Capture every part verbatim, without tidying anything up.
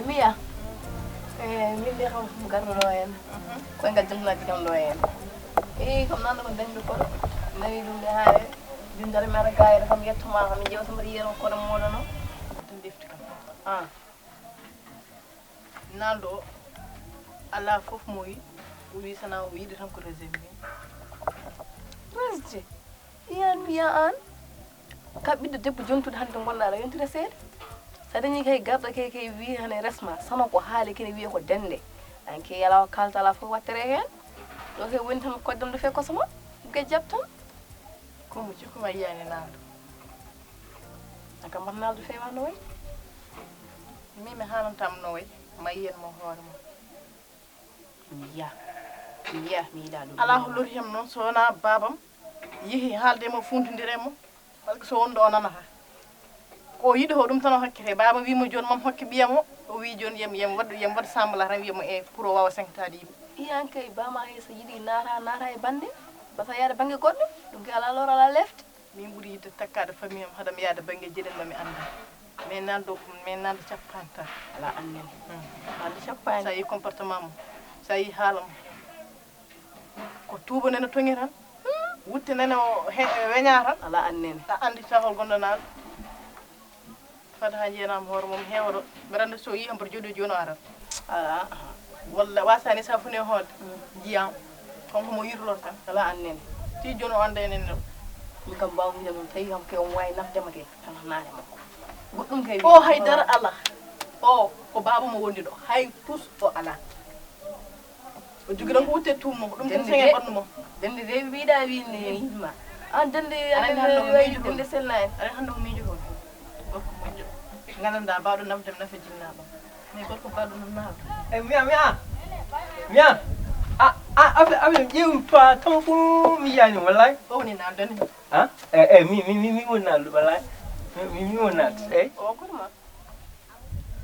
Miya. E min de kam garɗo ɗo en. Koye ngal jantunaji kam ɗo en. E kam nanɗo ko dañɗo koɗo. Nani ɗum de haare. Jundare mi ara gayre kam yettoma kam mi jewta mbaɗa yiyere on koɗo moɗon o. Ɗum defti kam. Ah. Naldo o, alaa fof mo wi, o wi sana o yiɗi tan ko rejeté. Rejeté? Yan mbiya an? Ka ɓiɗɗo debbo jontuɗo hannde to ngonɗa aɗa yonti reseede. Sa dañi kay garɗo kay kay wi hane resma sana ko haali kene wiye ko dende. An ke yala o kalta ala fof wattere heen. Ɗo kay woni tan koddam ɗo fe kosoma. Gajjat tan. Ko mo jikku ma yiyani naldo. Aka mbar naldo fewa no way. Min mi haalantama no way. Ma yiyen mo hoore mo. Miya. Miya mi yiɗa ɗum. Ala ko lori hem noon so wona babam yehi haalde mo funtodire mo. Parce que so wonɗo o nanata. Ko yiɗi ko ɗum tan o hokkete. Baba wimo joni mam hokke ɓiyam o. O wi joni yem yem waɗɗo yem waɗ sambala tan wiyamo e pour o wawa sengtade yimɓe. Iyan kay bama hay so yiɗi nata nata e bande. Basa yaade bangge goɗɗo. Ɗum kay ala lor ala lefte. Min ɓuri yidde takkaade famille am haɗa mi yaada bannge jeɗen ma mi annda. Mais naldo mais naldo cappanta. Ala annene. Naldo cappani. Sa yi comportement mo, sa yi haala mo. Ko tuuba nene toŋe tan. Wutte nene o weña tan. Ala annene. A anndi cahol gonɗo naldo. Fada ha jiyanama hoore mum heewa ɗo. Mbeɗa anndi so yi kam mboɗo jooɗi joni o arat. Ala. Walla wasani sa fune hoode. Jiyam. Kanko mo yirlor tan. Ala annene. Ti joni o anda enen ɗo. Min kam mbawa wiyde noon tawi kam ke on wawi nafdema ke tan naane makko. Goɗɗum kay. O haydara ala. O ko baba mo wondi ɗo hay tous o ala. O jogi ɗon ko wutte tummo ɗum tan sege ɓandu mo. Dende de wiɗa winde yimma. An dende. Aɗa hande o miijo toon. Dende selna en. Aɗa hande o miijo toon. Gorko moƴƴo. Gandanɗa bawɗo nafde mi nafa jinnaɗo. Mais gorko bawɗo nafnaɗo. E miya miya. Miya. A a abe abe ƴeew pa tan fu mi yani wallahi. O woni naldani. Ha? E e mi mi mi mi woni naldo wallahi. Mi mi woni naldo. Ey. O gorma.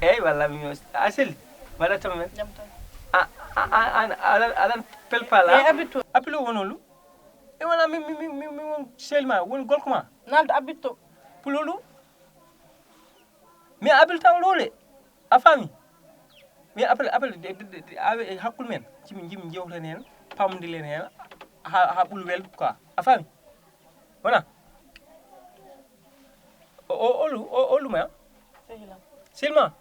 Ey wallahi mi a seli. Mbaɗa tan men. Jam tan. A a a alan alan pelpala. E abito. Apilo wonolu. E wala mi mi mi mi won selma won gorko ma. Naldo abito. Pulolu. Mi abilta o lowle. A faami? Mi appel appel awe e hakkul men jimi jimi jewten heen pamdilen heen ha ha ɓul wel quoi. A faami? Wona? O o olu o oluma? Silma.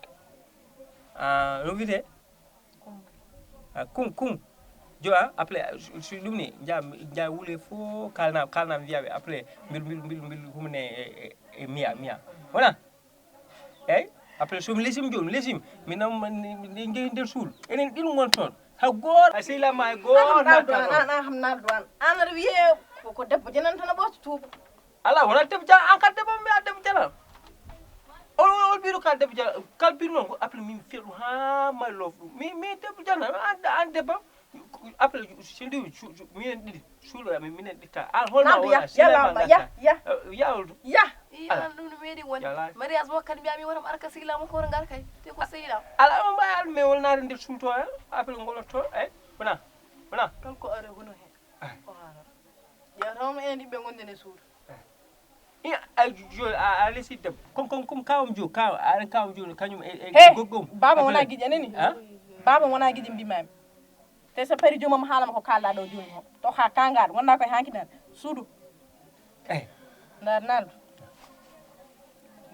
Ah, no wiyetee? Ah, kum kum. Jo a appel si ɗum ni ja ja wule fo kalna kalna wiyaɓe appel mbil mbil mbil mbil humne e miya miya. Wona? Eyyi. Après somi lesima jooni lesima mi nam jeyi nder suudu enen ɗin won toon. Ha goor a sehilama e goor. An kam naldo an an an kam naldo an an aɗa wiye koko debbo janan tan a ɓooto tuuba. Ala wona debbo janan an kala debbo mbiya debbo janan. On on ɓiɗo kala debbo janan kala ɓiɗo noon ko après min fiya ɗum ha may loof ɗum mi mi debbo janan an an debbo. Après si ndi minen ɗiɗi suuɗo amin minen ɗitta an holma wona sila ma ya ya ya oldu ya. An ɗum no meeɗi wonde mariage makko kadi mbiyami wonam arka sehila makko wona ngar kay te ko sehila. Ala ama mbawi alɗu mais wona naade nder suuto he après ngolotto ey wona wona. Kala ko are hono he o haala ƴewtama enen ɗiɓɓe gonden e suudu. I a jo a a lesi debbo kon kon kon kawam jo kaw aɗa kawam joni kañum e e goggom. Baba wona giƴe nani. Baba wona giƴe mbimami. Te so pari jomam haalama ko kalɗa ɗo joni o to ha kangaɗo wonna koye hankinan suudu. Eyi. Ndar naldo.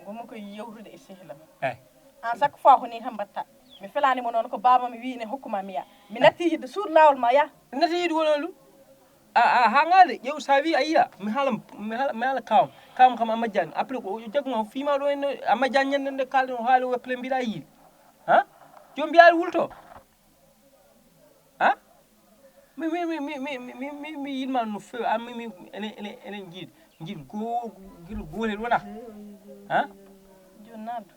Gomo ko yewtude e sehlam. Eyi. An chaque fois ko ni tan mbatta. Mi felanimo noon ko baba mi wini hokkuma miya mi natti yidde suudu lawol ma ya. Natti yidde wonolu. A a ha ngaade ƴeew sa wi a yiya mi haala mi haala mi haala kawam kawam kam a majjani après ko jaggu ma fima ɗo en a majjani ñande nde kalɗen o haali o weppele mbiɗa yiiɗi. Ha? Jom mbiyaali wulto. Ha? Mi mi mi mi mi mi mi mi mi yinma no fewi an mi mi enen enen enen jiiɗi jiiɗi go gilo gotel wona. Ha? Joni naldo.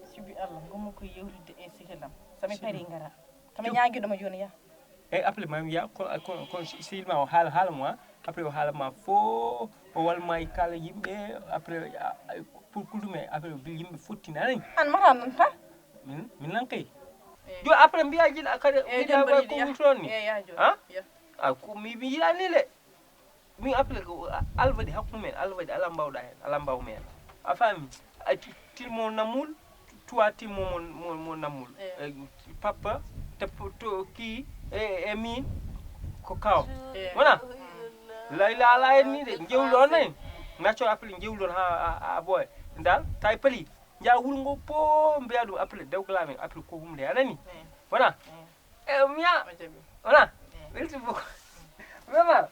Sibi allah gomo ko yewtidde e sihilam sami pari ngara. Kami ñaagiɗo mo joni ya. Eyyi après ma wiya kono kono kono sehil ma o haala haala mo ha après o haala ma fo o walma e kala yimɓe après pour kulɗume après yimɓe fottini anani. An mata nan ta. Min min nan kay. Jo après mbiya jin a kadi wiɗa wa ko wutoni ha. A ko mi mi yiɗani le. Min appelé ko Allah waɗi hakkude men Allah waɗi ala mbawɗa hen ala mbawmi hen. A faami? A tilmo namul. Tuwati mo mo mo mo namul. Eh. Eh, papa, te po-, to ki, eh, eh, min, ko kaw. Eh. Wona? Layla ala en ni de, jewlu on nayi. Ngacco appel jewlu on ha, a, a, a boy. Dal, tay peli. Nja wulngo po mbiya ɗum appel dewgla men, appel ko humde, a nani? Eh. Wona? Eh. Eh, miya. Wona? Eh. Merci beaucoup. Vraiment.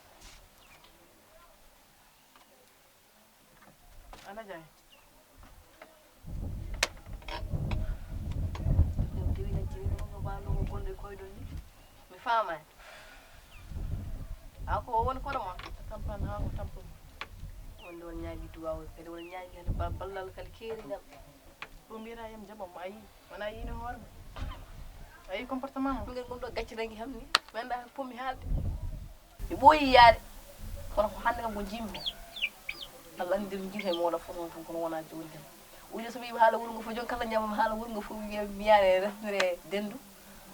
Ana Jaañ. Ɗum diwina jiwi ɗum no mbaalo ko gonɗo e koyɗol ni. Mi faamaani. A ko o woni koɗo ma? Tampan haa ko tampan. Wonde won ñaagi duwaaw kadi won ñaagi hannde ba-, ballal kadi keeringal. Ɗum mbiyata yam jaɓam a yii. Wona yiino hoore ma. A yii comportement ma. Ɗum ɗum ɗo gacce nangi ham ni. Mi annda ko mi haalde. Mi ɓooyi yaade. Kono ko hannde kam ko njiimi ko. Allah anndi nde mi jiita e mooɗon fof noon tan kono wonaa jooni tan. Wuyde so mi wiima haala wuro ngo fof jooni kala ñamam haala wuro ngo fof wiye mi yaade e resnde denndu.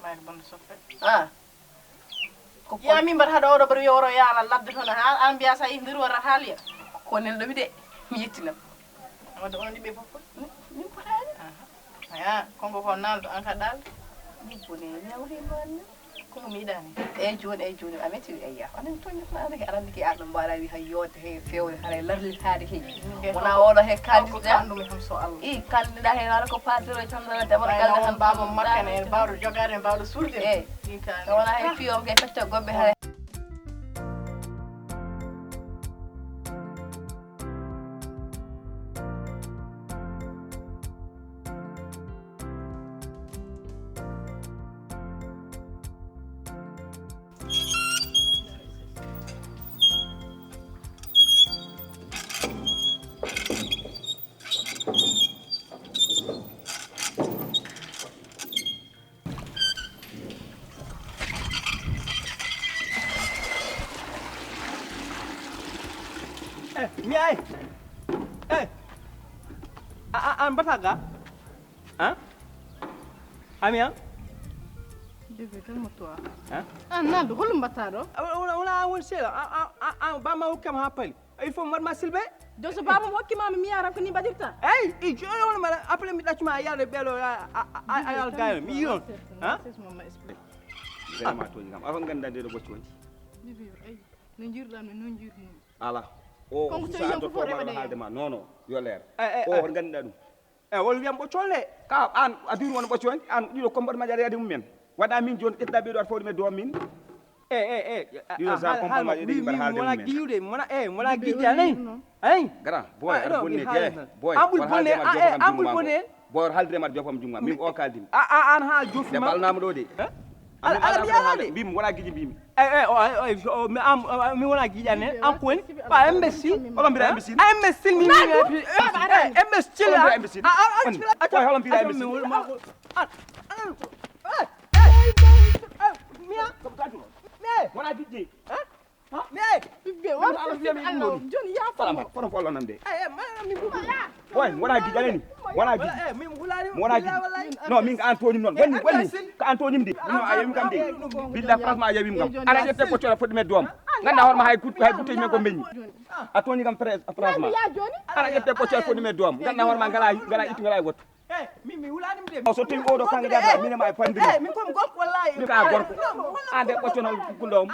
Maayde bonde soppe. Ah. Ko ya min mbaɗa haɗa oɗo mbaɗa wiya woro yaala ladde toon ha an mbiya sa yii nder wara haaliya. Ko nelɗo mi de mi yettinam. Wadde onon ɗiɓɓe fof fof. Min potaani. Aha. Aya, konko ko naaldo an ka ɗal. Min bone ñawri noon. Ko mi yiɗani. Eyyi jooni, eyyi jooni a metti eyya. Anen toñi ko arande ke arande ke aɗa mbaɗa wi hay yode he fewre haray larli haade he. Wona oɗo he candidat. I candidat he wala ko pastor o tan wala demal gal han baba makka ne bawdo jogade bawdo surde. Eyyi. Wona he fiyom ke pecca gombe haray. Eh, mi ay. Eh. A, a, an bata ga? Hein? Ami an? Bébé, calme-toi. Hein? Ah, Naldo, holɗum mbaɗtaa ɗo? A, wona, wona an woni seeɗa. A, a, a, a, bamma hokkam ha pali. Il faut mi waɗma silbe. Jooni so baaba mo hokkima mi miya tan ko ni mbaɗirta? Eyi, i jooni on mbaɗa appelé mi ɗaccuma a yiyata ɓeeɗo a a a a yal gayo mi yi on. Ha? Vraiment toñi kam afa ganda nde ɗo bocci wonti. Bibi ay no jiirɗa mi no jiirɗum. Ala. O ko so yam ko fo rewde haalde ma non non yo leer. O ko ganduɗa ɗum. E wol wiyam ɓoccol de ka an a duri won ɓoccol an ɗiɗo comportement jaade yade mum en. Waɗa min joni ƴetta ɓeɗo aɗa fawɗi men doom min. E e e ɗiɗo sa comportement jaade ɗiɗi mbaɗa haalde mum en. Wona gijude wona e wona gijji anayi. Ayi. Grand boy aɗa bonni de boy. Ambul bone a e ambul bone. Boy aɗa haalde ma joppam jungo min o kaldimi. A a an ha jofi ma. Balnama ɗo de. Ala ala mi yalade. Mbimi wona giji mbimi. Eyi eyi o eyi o mi am mi wona giƴane an ko woni ko a imbécile. Oɗon mbiɗa imbécile. A imbécile mi mi imbécile. Oɗon mbiɗa imbécile. Acca hoɗon mbiɗa imbécile. Miya mais wona giƴƴe. Mais ɓiɓɓe won Allah wiya mi ɗum ɗo ni. Joni ya fala ma kono fo Allah nan de. Boy wona giƴƴe alani. Wona giƴƴe. Wona giƴƴe. Non min ko an toñim noon wonni wonni ko an toñim de. Ɗum a yewim kam de. Billa franchement a yewim kam. Ana ƴette ɓoccol a foti men doom. Ganda hoorema hay gut hay gutte men ko beñi. A toñi kam franchement. Ana ƴette ɓoccol a foti men doom. Ganda hoorema ngala ngala ittu ngala wotto. O so tawi oɗo kanga jabba mine ma e pandiri. Min komi gorko wallahi. Min ka gorko. Ande ɓocconol kulɗo om.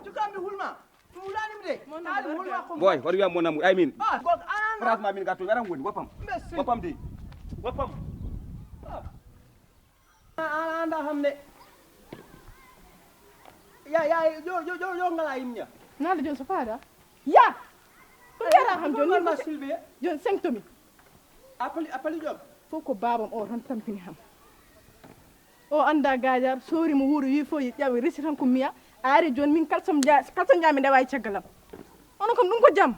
Cukamɓe hulma. Ɗum wulaanimi de. Taali hulma ko. Boy hoto wiyam mon amour ay min. Franchement min gatto yaram woni woppam. Woppam de. Woppam. An anda xam ne. Ya ya yo yo yo ngala yimña. Naldo joni so faada. Ya. Ɗum yara xam joni ma silbe. Joni cinq tomi. Appali appali jom. Fof ko babam o tan tampini ham. O annda gaajaar soori mo wuuro wi fof ƴawi resi tan ko miya. A ari jooni min kalsam nja kalsam njaami ndewa e caggal am. Onon kam ɗum ko jam.